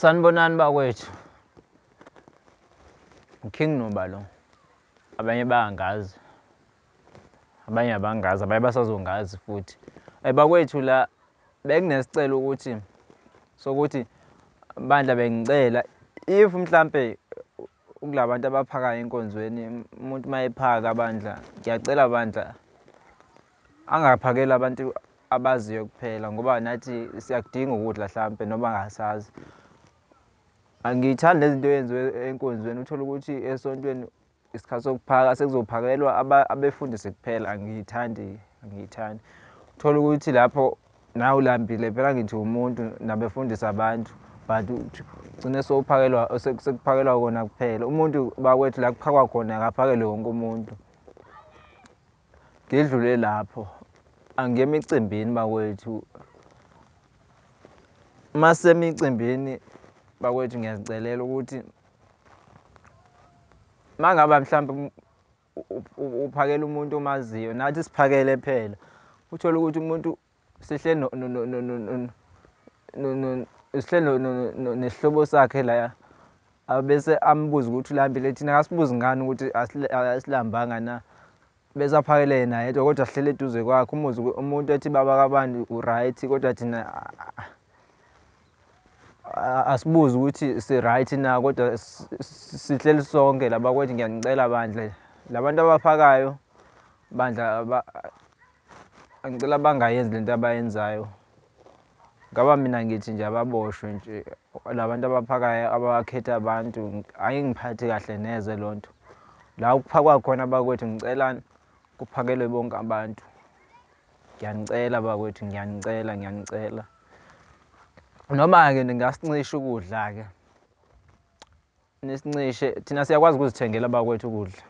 Sanibonani bakwethu. King Nuba lo. Abanye bayangazi. Abanye abangazi, abanye basazongazi futhi. Bakwethu la bekunesicelo ukuthi sokuthi bandla bengicela if mhlambe kulabantu abaphakayo enkonzweni umuntu mayephaka bandla ngiyacela bandla angaphakeli abantu abaziyo kuphela ngoba nathi siyakudinga ukudla hlampe noma ngasazi. Angiyithandi lezi zinto eyenziwe enkonzweni, uthole ukuthi esontweni isikhathi sokuphaka sekuzophakelwa abefundisi kuphela. Angiyithandi, angiyithandi. Uthole ukuthi lapho nawe ulambile phela, ngithi umuntu nabefundisi abantu, but ugcine sowuphakelwa sekuphakelwa kona kuphela. Umuntu bakwethu la kuphakwa khona akaphakelwe wonke umuntu. Ngidlule lapho, angiye emicimbini bakwethu. Masemicimbini bakwethu ngiyazicelela ukuthi mangaba mhlampe uphakela umuntu omaziyo, nathi siphakele phela. Uthole ukuthi umuntu sihle sihle nesihlobo sakhe la, abese ambuze ukuthi ulambile, thina akasibuzi ngani ukuthi asilambanga na, bese aphakele yena yedwa kodwa sihlele eduze kwakhe. Umuzwe umuntu ethi baba kabani u-right, kodwa thina asibuzi ukuthi si-right na, kodwa sihleli sonke la bakwethu. Ngiyanicela bandla, labantu abaphakayo bandla, ngicela bangayenzi lento abayenzayo. Ngaba mina ngithi nje ababoshwe nje labantu abaphakayo abakhetha abantu, ayingiphathi kahle neze lonto. La kuphakwa khona bakwethu ngicela kuphakelwe bonke abantu. Ngiyanicela bakwethu, ngiyanicela, ngiyanicela. Noma-ke ningasincisha ukudla-ke, nisincishe, thina siyakwazi ukuzithengela bakwethu ukudla.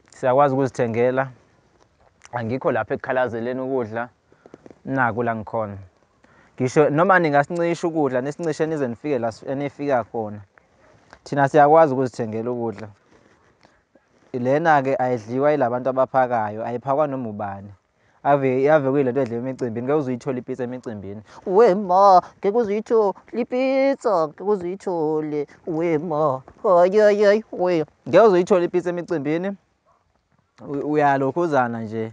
Siyakwazi ukuzithengela, angikho lapha ekukhalazeleni ukudla, naku la ngikhona. Ngisho noma ningasincisha ukudla, nisincishe nize nifike la enifika khona. Thina siyakwazi ukuzithengela ukudla. Lena-ke ayidliwa yilabantu abaphakayo, ayiphakwa noma ubani. Ave ave kuyilento edliwa emicimbini, ngeke uze uyithole ipizza emicimbini. We ma, ngeke uze uyithole ipizza, ngeke uze uyithole. We ma, hayi hayi hayi we. Ngeke uze uyithole ipizza emicimbini. Uyalokhuzana nje,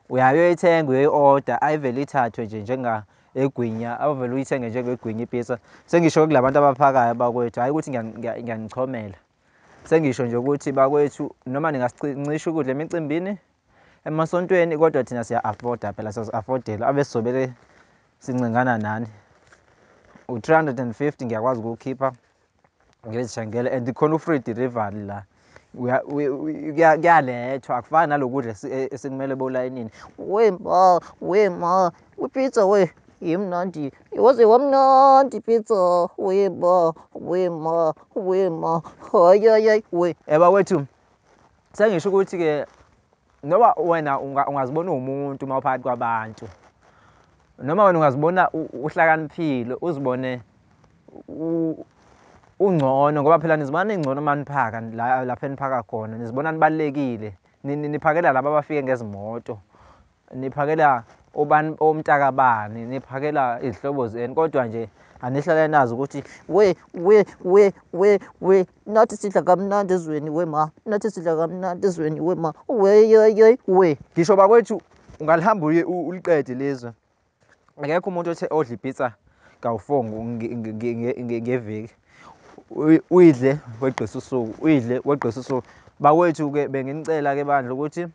uyayoyithenga, uyoyi-order, ayivele ithathwe nje njenga egwinya, awuvele uyithenge njengegwinya ipizza. Sengisho kulabantu abaphakayo bakwethu, hhayi ukuthi ngiyanichomela. Sengisho nje ukuthi bakwethu noma ningasincisha ukudla emicimbini, emasontweni, kodwa thina siya-afforda phela, siyazi-affordela. Ave sizobele sincengana nani. U-350 ngiyakwazi ukuwukhipha ngizithengele, and khona u-free delivery la. Kuyalethwa, akufani nalokudla esekumele bolayinini. We ma, we ma, ipizza we, imnandi, waze wamnandi ipizza. We ma, we ma, we ma, hayi hayi hayi we. Bakwethu, sengisho ukuthi-ke noma wena ungazibona uwumuntu uma uphakathi kwabantu, noma wena ungazibona uhlakaniphile, uzibone ungcono, ngoba phela nizibona ningcono uma niphaka lapha eniphaka khona, nizibona nibalulekile. Niphakela laba abafike ngezimoto, niphakela obani, omntakabani, niphakela izihlobo zenu, kodwa nje anihlale nazi ukuthi we, we, we, we, we, nathi sidla kamnandi ezweni we ma, nathi sidla kamnandi ezweni we ma, we, ye, ye, we. Ngisho bakwethu ungalihamba uliqede lizwe, akekho umuntu othe odla ipizza kawu-4 ngeviki, uyidle weqisa usuku, uyidle weqisa usuku. Bakwethu-ke benginicela-ke bandla ukuthi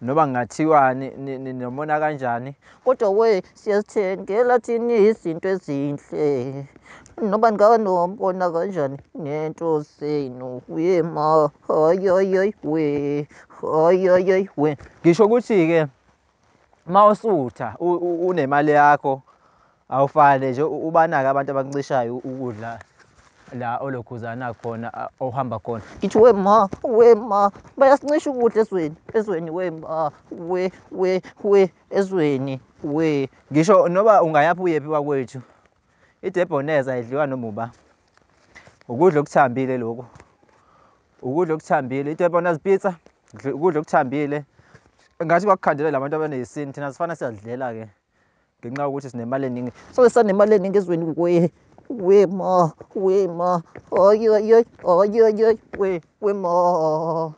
noma kungathiwani nomona kanjani, kodwa we siyazithengela thina izinto ezinhle, noma ningaba nombona kanjani nento zenu. We ma, hayi hayi hayi we, hayi hayi hayi we. Ngisho ukuthi-ke uma usutha unemali yakho, awufane nje ubanake abantu abakuncishayo ukudla la olokhuzana khona, ohamba khona. Ngithi we ma, we ma, bayasincisha ukudla ezweni, ezweni we ma, we, we, we, ezweni we. Ngisho noba ungayaphi uyephi bakwethu, ideboneza ayidliwa noma uba. Ukudla okuthambile lokhu, ukudla okuthambile, ideboneza pizza, ukudla okuthambile. Ngathi kwakukhandela labantu abanesini, thina sifana siyazidlela-ke. Ngenxa yokuthi sinemali eningi. Sobe sanemali eningi ezweni we. We ma, we ma, ay ay ay, ay ay ay, we, we ma.